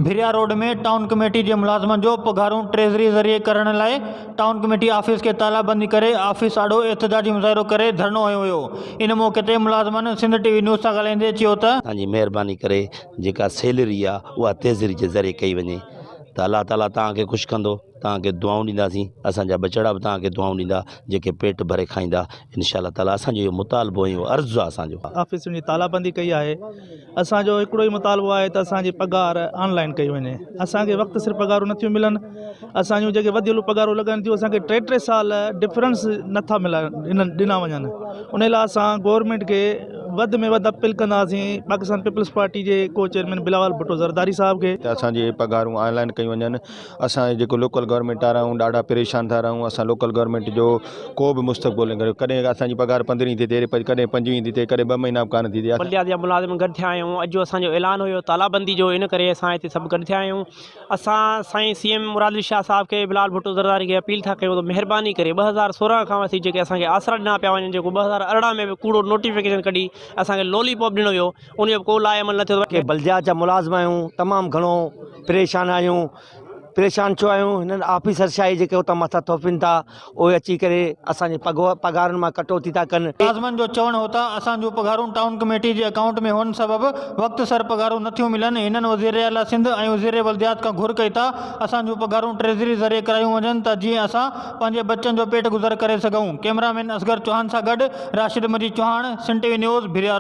ڀريا road ۾ town committee جي ملازمن جو پگهارون ٽريزري ذريعي ڪرڻ لاء ٽائون ڪميٽي آفيس کي تالا بندي ڪري آفيس آڏو احتجاجي مظاهرو ڪري ڌرڻو هنيو ويو ان موقعي تي ملازمن سنڌ ٽي وي نيوز سان ڳالهائيندي چيو ته. توهان جي مهرباني ڪري جيڪا سيلري آ اها تيزري جي ذريعي ڪئي وڃي ته الله تعالي توهان کي خوش ڪندو توهان کي دعائون ڏينداسين اسان جا ٻچڙا به توهان کي دعائون ڏيندا جيڪي پيٽ ڀري کائيندا انشاء الله تعالي اسان جو اهو مطالبو ۽ اهو عرض آ اسان جو. آفيسن جي تالا بندي ڪئي آهي اسان جو هڪڙو ئي مطالبو آهي ته اسان جي پگهار آن لائن ڪئي وڃي اسان کي وقت سر پگهارون نٿيون ملن اسان جون جيڪي وڌيل پگهارون لڳن ٿيون اسان کي ٽي ٽي سال ڊفرنس نٿا ملن ڏنا وڃن ان لاء اسان گورنمينٽ کي وڌ ۾ وڌ اپيل ڪنداسين پاڪستان پيپلز پارٽي جي ڪو چيئرمين بلاول ڀٽو زرداري صاحب کي. ته اسان جي پگهارون آن لائن ڪيون وڃن اسان جيڪو لوڪل گورنمينٽ وارا آهيون ڏاڍا پريشان ٿا رهون اسان لوڪل گورنمينٽ جو ڪو به مستقبل نه ڪريو ڪڏهن اسان جي پگهار پندرهين ٿي ٿئي ڪڏهن پنجويهين ٿي ٿئي ڪڏهن ٻه مهينا به ڪانه ٿي ٿئي. بلديات جا ملازم گڏ ٿيا آهيون اڄ جو اسان جو اعلان هيو تالا بندي جو ان ڪري اسان هتي سڀ گڏ ٿيا آهيون اسان سائين سي ايم مراد علي شاهه صاحب کي بلال ڀٽو زرداري کي اپيل ٿا ڪيون ته مهرباني ڪري 2016 کان وٺي جيڪي اسان کي آسرا ڏنا پيا وڃن جيڪو 2018 ۾ به ڪوڙو نوٽيفڪيشن ڪڍي اسان کي لولي پاپ ڏنو ويو ان جو به ڪو لاء عمل نه ٿيو. ڪي بلديات جا ملازم آهيون تمام گهڻو پريشان آهيون پريشان ڇو آهيون هنن آفيسر شاهي جيڪي اتان مٿان ٿوڦين ٿا اهي اچي ڪري اسان جي پگهارن مان ڪٽوتي ٿا ڪن. ملازمن جو چوڻ هو ته اسان جون پگهارون ٽائون ڪميٽي جي اڪائونٽ ۾ هئڻ سبب وقت سر پگهارون نه ٿيون ملن هنن وزيراعليٰ سنڌ ۽ وزير بلديات کان گهر ڪئي ته اسان جون پگهارون ٽريزري ذريعي ڪرايون وڃن ته جيئن اسان پنهنجي بچن جو پيٽ گذر ڪري سگهون ڪئميرا مين اصغر چوهان سان گڏ Rashid Majeed Chohan Sindh T V news Bhiria road.